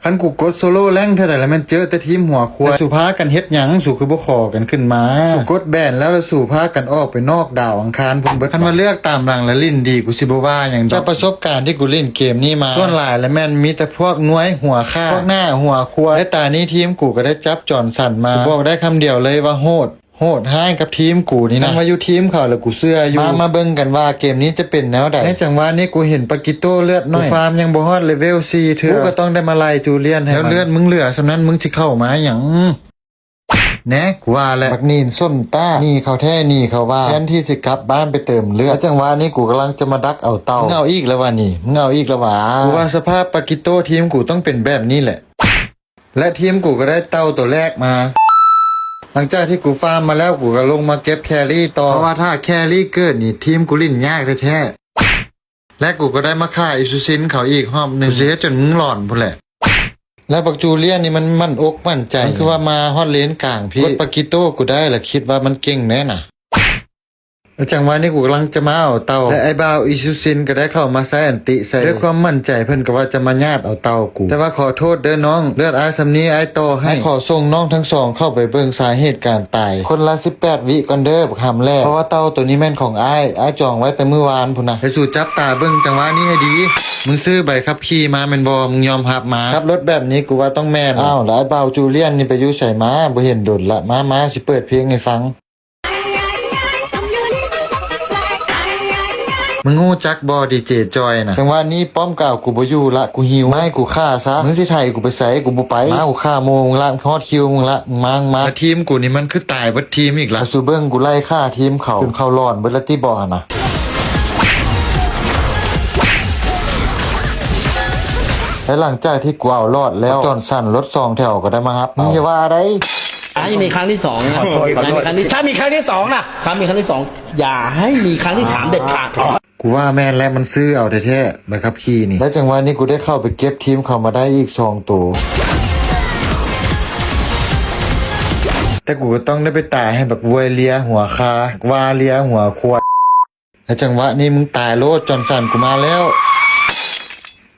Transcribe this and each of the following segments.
ຄັນກູກົດໂຊໂລແລັງເທື່ອໃດລະແມ່ນເຈີແຕ່ທີມຫົວຄວາຍ. ແລ້ວສູພາກັນເຮັດຫຍັງ? ສູຄືບໍ່ຂໍກັນຂຶ້ນມາ? ສູກົດແບນແລ້ວ ແລ້ວສູພາກັນອອກໄປນອກດາວອັງຄານພຸ້ນເບິດ. ຄັນວ່າເລືອກຕາມຫຼັງລະຫຼິ້ນດີ ກູຊິບໍ່ວ່າຫຍັງດອກ. ຈາກປະສົບການທີ່ກູຫຼິ້ນເກມນີ້ມາ ສ່ວນຫຼາຍລະແມ່ນມີແຕ່ພວກໜ່ວຍຫົວຂ້າ ພວກໜ້າຫົວຄວາຍ. ແລະຕານີ້ທີມກູກໍໄດ້ຈັບຈອນສັນມາ. ກູບອກໄດ້ຄຳດຽວເລີຍວ່າໂຫດ. ໂຫດຮ້າຍກັບທີມກູນີ້ນະ. ຄັນວ່າຢູ່ທີມເຂົາລະກູເຊື່ອຢູ່. ມາ ມາເບິ່ງກັນວ່າເກມນີ້ຈະເປັນແນວໃດ. ໃນຈັງຫວະນີ້ກູເຫັນປາກິໂຕເລືອດໜ້ອຍ. ກູຟາມຍັງບໍ່ຮອດເລເວວສີ່ເທື່ອ. ກູກໍຕ້ອງໄດ້ມາໄລ່ຈູລຽນໃຫ້ມັນ. ແລ້ວເລືອດມຶງເຫຼືອສ່ຳນັ້ນ ມຶງຊິເຂົ້າມາຫຍັງ? ແນະ ກູວ່າແຫຼະ. ບັກໜີນສົ້ນຕ້າ ໜີເຂົາແທ້ໜີເຂົາວ່າ ແທນທີ່ຊິກັບບ້ານໄປເຕີມເລືອດ. ໃນຈັງຫວະນີ້ກູກຳລັງຈະມາດັກເອົາເຕົ່າ. ມຶງເອົາອີກແລ້ວຫວານີ້? ມຶງເອົາອີກແລ້ວຫວາ? ກູວ່າສະພາບປາກິໂຕທີມກູຕ້ອງເປັນແບບນີ້ແຫຼະ. ແລະທີມກູກໍໄດ້ເຕົ່າໂຕແລກມາ. ຫຼັງຈາກທີ່ກູຟາມມາແລ້ວ ກູກໍລົງມາເກັບແຄຣີຕໍ່ ເພາະວ່າຖ້າແຄຣີເກີດນີ້ ທີມກູຫຼິ້ນຍາກແທ້ໆ. ແລະກູກໍໄດ້ມາຂ້າອີຊູຊິນເຂົາອີກຮອບໜຶ່ງ. ກູຊິເຮັດຈົນມຶງຫຼອນພຸ້ນແຫຼະ. ແລະບັກຈູລຽນນີ້ມັນໝັ້ນອົກໝັ້ນໃຈ ມັນຄືວ່າມາຮອດເລນກາງພີ້. ກົດປາກິໂຕກູໄດ້ລະ ຄິດວ່າມັນເກັ່ງແນ່ນະ. ແລະຈັງຫວະນີ້ກູກຳລັງຈະມາເອົາເຕົ່າ ແລະອ້າຍບ່າວອີຊູຊິນກໍໄດ້ເຂົ້າມາໃຊ້ອັນຕິໃສ່. ດ້ວຍຄວາມໝັ້ນໃຈເພິ່ນກໍວ່າຈະມາຍາດເອົາເຕົ່າກູ. ແຕ່ວ່າຂໍໂທດເດີນ້ອງ ເລືອດອ້າຍສ່ຳນີ້ອ້າຍຕໍ່ໃຫ້. ອ້າຍຂໍສົ່ງນ້ອງທັງສອງເຂົ້າໄປເບິ່ງສາເຫດການຕາຍ ຄົນລະສິບແປດວິກ່ອນເດີບັກຫຳແຫຼ້. ເພາະວ່າເຕົ່າໂຕນີ້ແມ່ນຂອງອ້າຍ ອ້າຍຈອງໄວ້ແຕ່ມື້ວານພຸ້ນນະ. ໃຫ້ສູຈັບຕາເບິ່ງຈັງຫວະນີ້ໃຫ້ດີ. ມຶງຊື້ໃບຂັບຂີ່ມາແມ່ນບໍ່? ມຶງຍອມຮັບມາ? ຂັບລົດແບບນີ້ກູວ່າຕ້ອງແມ່ນ. ອ້າວ ແລະອ້າຍບ່າວຈູລຽນນີ້ໄປຢູ່ໃສມາ? ບໍ່ເຫັນດົນລະ. ມາ ມາ ຊິເປີດເພງໃຫ້ຟັງ. ມຶງຮູ້ຈັກບໍ່ ດີເຈຈອຍນະ? ຈັງຫວະນີ້ປ້ອມກາວກູບໍ່ຢູ່ລະ ກູຫິວ. ມາໃຫ້ກູຂ້າຊະ. ມຶງຊິໄຖກູໄປໃສ? ກູບໍ່ໄປ. ມາ ກູຂ້າໝູ່ມຶງລະ ຮອດຄິວມຶງລະ. ມາ ມາ ມາ. ແລະທີມກູນີ້ມັນຄືຕາຍເບິດທີມອີກລະ? ໃຫ້ສູເບິ່ງ ກູໄລ່ຂ້າທີມເຂົາ ຈົນເຂົາຫຼອນເບິດລະຕິບໍຫັ້ນນະ. ແລະຫຼັງຈາກທີ່ກູເອົາລອດແລ້ວ ຈອນສັນລົດສອງແຖວກໍໄດ້ມາຮັບເອົາ. ມຶງຢ່າວ່າໄດ໋. ໃຫ້ມີຄັ້ງທີສອງນະ ຂອອໂທດ ຂອໂທດ ຖ້າມີຄັ້ງທີສອງນະ ຖ້າມີຄັ້ງທີສອງ ຢ່າໃຫ້ມີຄັ້ງທີສາມເດັດຂາດ. ກູວ່າແມ່ນແລ້ວ ມັນຊື້ເອົາແທ້ໆ ໃບຂັບຂີ່ນີ້. ແລະຈັງຫວະນີ້ກູໄດ້ເຂົ້າໄປເກັບທີມເຂົາມາໄດ້ອີກສອງໂຕ ແຕ່ກູກໍຕ້ອງໄດ້ໄປຕາຍໃຫ້ບັກວາເລຍຫົວຄາ ວາເລຍຫົວຄວາຍ. ໃນຈັງຫວະນີ້ມຶງຕາຍໂລດ ຈອນສັນ ກູມາແລ້ວ.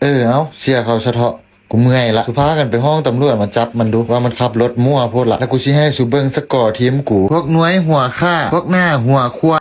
ເອີ ເອົາ ເສຍເຂົາສະເທາະ ກູເມື່ອຍລະ. ສຸພາກັນໄປຮ້ອງຕຳຫຼວດມາຈັບມັນດູ ວ່າມັນຂັບລົດມົ້ວໂພດລະ. ແລ້ວກູຊິໃຫ້ສຸເບິ່ງສະກໍທີມກູ. ພວກໜ່ວຍຫົວຂ້າ ພວກໜ້າຫົວຄວາຍ.